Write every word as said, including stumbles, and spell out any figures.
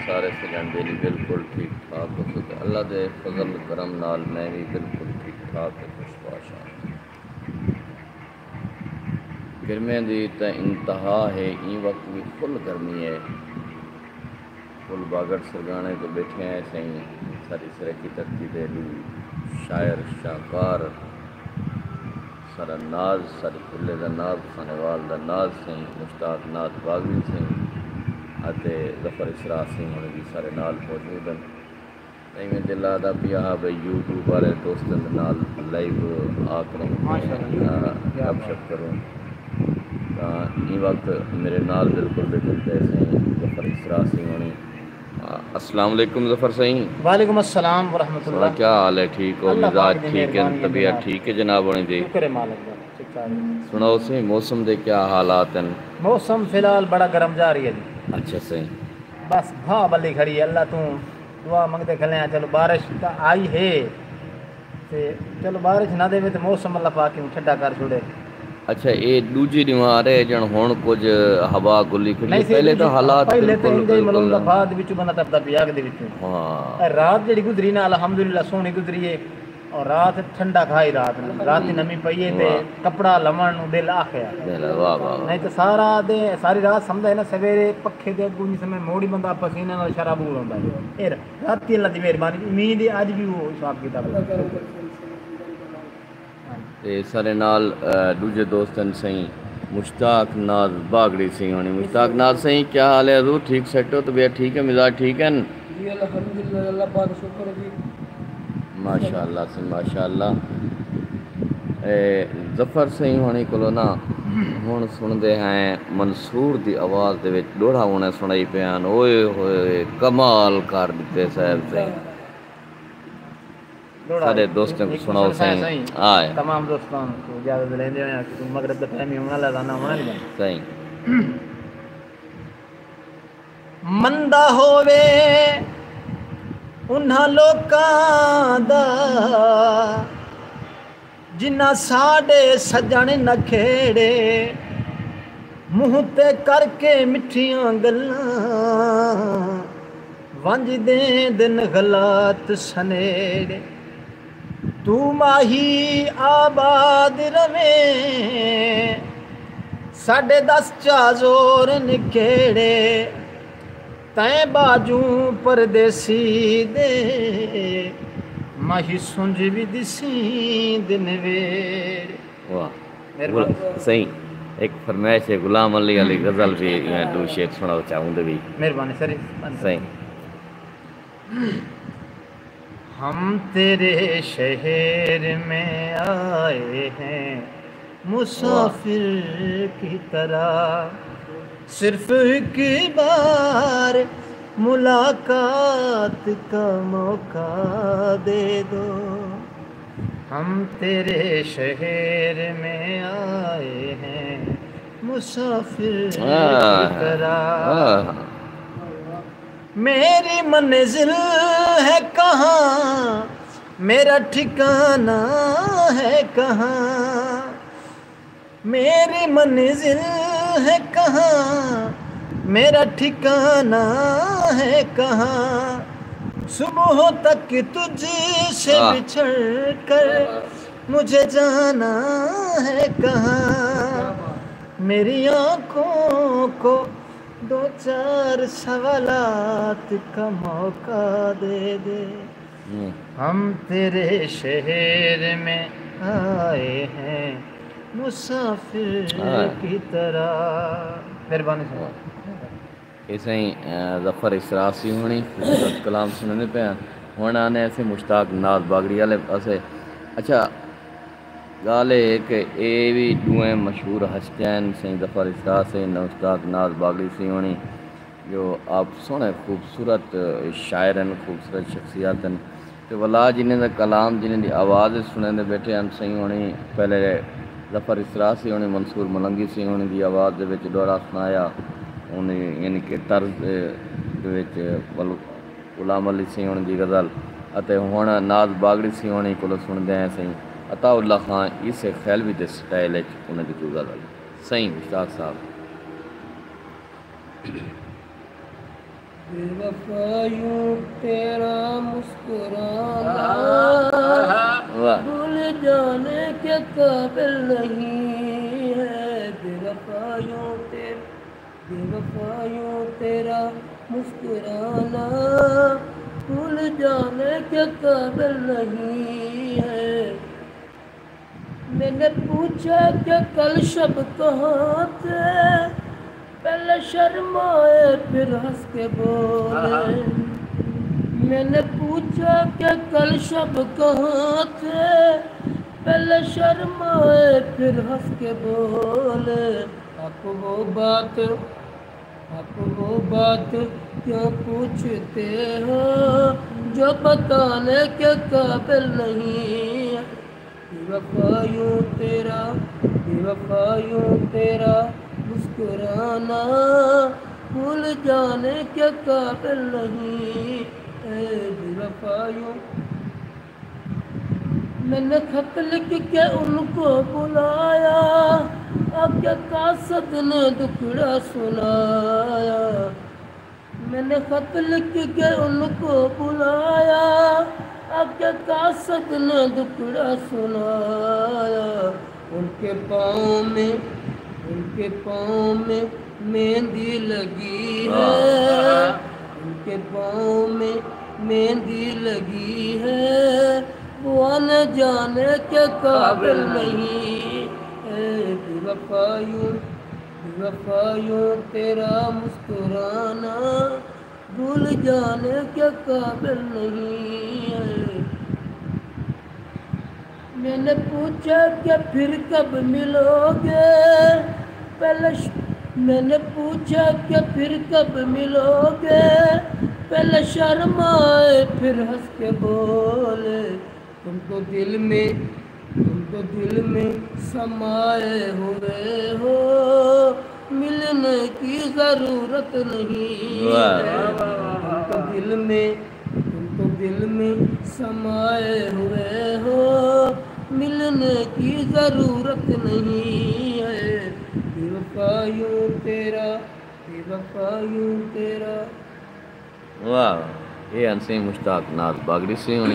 سارے سڄݨ ٻیلی بالکل ٹھیک ٹھاک ہوسو تے اللہ دے فضل کرم نال میں وی بالکل ٹھیک ٹھاک تے خوش باش ہاں۔ گرمیاں دی تاں انتہا ہے، ایں وقت وی فل گرمی ہے۔ پل باگڑ سرگانے تے ٻیٹھے ہیں سئیں، ساݙی سرائیکی دھرتی دے ݙو شاعر شاہکار، ساݙا ناز، ساݙے قلعے دا ناز، خانیوال دا ناز سئیں مشتاق ناز باغڑی سئیں اتے ظفر اسرار سئیں ہݨ وی ساݙے نال موجود ہن۔ ایویں دل آہدا پیا ہا بھئی یوٹیوب والے دوستاں دے نال لائیو آ کروں، ماشاءاللہ، یوٹیوب، آ، کیا گپ بات۔ شپ کروں۔ تاں ایں وقت میرے نال بالکل ٻیٹھے پئے سئیں ظفر اسرار سئیں ہوݨی۔ آ، السلام علیکم ظفر سئیں۔ وعلیکم السلام ورحمۃ اللہ۔ سݨا کیا حال ہے؟ ٹھیک ہو؟ اللہ مزاج پاک دی ٹھیک ہے؟ مہربانی ہے طبیعت جناب۔ ٹھیک ہے جناب ہوݨی دی؟ شکر ہے مالک دا، ٹھیک ٹھاک ہے۔ سݨاؤ سئیں، موسم دے کیا حالات ہیں؟ موسم فی الحال بڑا گرم جا رہی ہے جی۔ اچھا سئیں۔ بس بھاہ ٻلی کھڑی ہے، اللہ توں دعا منگدے کھلے ہیں، چلو بارش تاں آئی ہے تے چلو بارش نہ ݙیوے تے موسم اللہ پاک کیوں ٹھڈا کر چھوڑے۔ اچھا، اے ݙوجھی ݙیوار ہے ڄݨ ہݨ کجھ ہوا گھلی کھڑی ہے، نہیں سئیں، پہلے تاں حالات پہلے تاں بالکل، ایندے ہی ملون دا بالکل۔ بعد وچوں بندہ ٹپدا پیا اڳ دے وچوں۔ ہاں۔ اے رات جیڑھی گزری نا الحمدللہ سوہݨی گزری ہے۔ اور رات ٹھنڈا کھائی رات نوں، رات دی نمی پئی ہے تے واہ۔ کپڑا لوݨ نوں دل آکھیا۔ دل، واہ، واہ، واہ۔ نہیں تے سارا دے، ساری رات سمجھدا ہے نا، سویرے پکھے دے اڳوں جس میں موڑی بندہ پسینے نال شرابور ہوندا ہے۔ اے راتی اللہ دی مہربانی، امید ہے اڄ بھی وہ حساب کتاب ہے۔ تے سارے نال، آ، ݙوجھے دوست ہن سئیں مشتاق ناز باغڑی سئیں ہوݨی۔ مشتاق ناز سئیں، کیا حال ہے حضور؟ ٹھیک سیٹ ہو؟ طبیعت ٹھیک ہے؟ مزاج ٹھیک ہن؟ جی الحمدللہ، اللہ پاک شکر ہے جی۔ ماشاءاللہ سئیں، ماشاءاللہ۔ اے ظفر سئیں ہوݨی کولو نا ہݨ سݨدے ہیں منصور دی آواز دے وچ ݙوہڑا ہوݨے سݨائی پئے ہن، اوئے ہوئے کمال کر ݙتے صاحب سئیں۔ ݙوہڑا سارے دوستاں کوں ہک سݨاؤ سݨساں سئیں۔ سئیں۔ آئے۔ تمام دوستاں کوں اجازت لیندے ہوئے کہ مغرب دا ٹائم ہی ہوݨ والا، اذان ہوݨ والی ہے۔ سئیں۔ مندا ہووے انہاں لوکاں دا جنہاں ساݙے سڄݨ نکھیڑے، منہ تے کر کے مٹھیاں ڳلاں، ونڄ ݙیندن غلط سنیڑے۔ توں ماہی آباد رہویں، ساݙے دس چا زور نکھیڑے۔ تیں ٻاجھوں پردیسی دے، ماہی سنڄ وی ݙسیندن ویڑھے۔ واہ۔ مہربانی۔ غل-، سئیں، ہک فرمائش ہے، غلام علی آلی غزل بھی میں ݙو شعر سݨاؤ چاہوں دے بھی۔ مہربانی سر۔ سئیں۔ ہم تیرے شہر میں آئے ہیں، واہ۔ مسافر کی طرح، صرف ایک بار ملاقات کا موقع دے دو۔ ہم تیرے شہر میں آئے ہیں، مسافر کی آہ، طرح۔ آہ۔ میری منزل ہے کہاں، میرا ٹھکانہ ہے کہاں؟ میری منزل ہے کہاں، میرا ٹھکانہ ہے کہاں؟ صبح تک تجھ سے، آہ۔ بچھڑ کر مجھے جانا ہے کہاں؟ میری آنکھوں کو دو چار سوالات کا موقع دے دے۔ ہوں۔ ہم تیرے شہر میں آئے ہیں، مسافر، ہاں، کی طرح۔ مہربانی سئیں۔ اے سئیں، آ، ظفر اسرار سئیں ہوݨی خوبصورت کلام سݨیندے پئے ہن۔ ہݨ آنے اسے مشتاق ناز باغڑی والے پاسے۔ اچھا، ڳالھ اے ہے کہ اے وی ݙوہیں مشہور ہستیاں ہن، سئیں ظفر اسرار سئیں، مشتاق ناز باغڑی سئیں ہوݨی، جو آپ سوہݨے خوبصورت شاعر ہن، خوبصورت شخصیت ہن۔ تے ولا جنہیں دا کلام، جنہیں دی آواز سݨیندے ٻیٹھے ہن سئیں ہوݨی، پہلے ظفر اسرار سئیں ہوݨی، منصور ملنگی سئیں ہوݨی دی آواز دے وچ ݙوہڑا سݨایا، ہوݨی یعنی کہ طرز دے وچ ول-، غلام علی سئیں ہوݨی دی غزل، اتے ہݨ ناز باغڑی سئیں ہوݨی کولوں سݨدے ہیں سئیں عطا اللہ خان عیسی خیلوی دے سٹائل وچ انہیں دی کوئی غزل۔ سئیں مشتاق صاحب۔ بے وفا یوں تیرا مسکرانا، واہ۔ بھول جانے کے قابل نہیں ہے۔ بے وفا یوں تیرا، بے وفا یوں تیرا مسکرانا، بھول جانے کے قابل نہیں ہے۔ میں نے پوچھا کہ کل شب کہاں تھے، پہلے شرمائے پھر ہنس کے بولے۔ میں نے پوچھا کہ کل شب کہاں تھے، پہلے شرمائے پھر ہنس کے بولے۔ آپ وہ بات، آپ وہ بات کیوں پوچھتے ہو جو بتانے کے قابل نہیں؟ بے وفا یوں تیرا، بے وفا یوں تیرا مسکرانا، بھول جانے کے قابل نہیں۔ اے بے وفا یوں، میں نے خط لکھ کے ان کو بلایا، آ کے قاصد نے دکھڑا سنایا۔ میں نے خط لکھ کے ان کو بلایا، آ کے قاصد نے دکھڑا سنایا۔ ان کے پاؤں میں، ان کے پاؤں میں مہندی لگی ہے، ان کے پاؤں میں مہندی لگی ہے، وہ آنے جانے کے قابل نہیں۔ اے بے وفا یوں، بے وفا یوں تیرا مسکرانا، بھول جانے کے قابل نہیں ہے۔ میں نے پوچھا کہ پھر کب ملو گے؟ پہلے ش-، میں نے پوچھا کہ پھر کب ملو گے؟ پہلے شرمائے پھر ہنس کے بولے۔ تم تو دل میں، تم تو دل میں سمائے ہوئے ہو، ملنے کی ضرورت نہیں ہے۔ تم تو دل میں، تم تو دل میں سمائے ہوئے ہو، ملنے کی ضرورت نہیں ہے۔ بے وفا یوں تیرا، بے وفا یوں تیرا۔ واہ، اے ہن سئیں مشتاق ناز باگڑی سئیں ہوݨی۔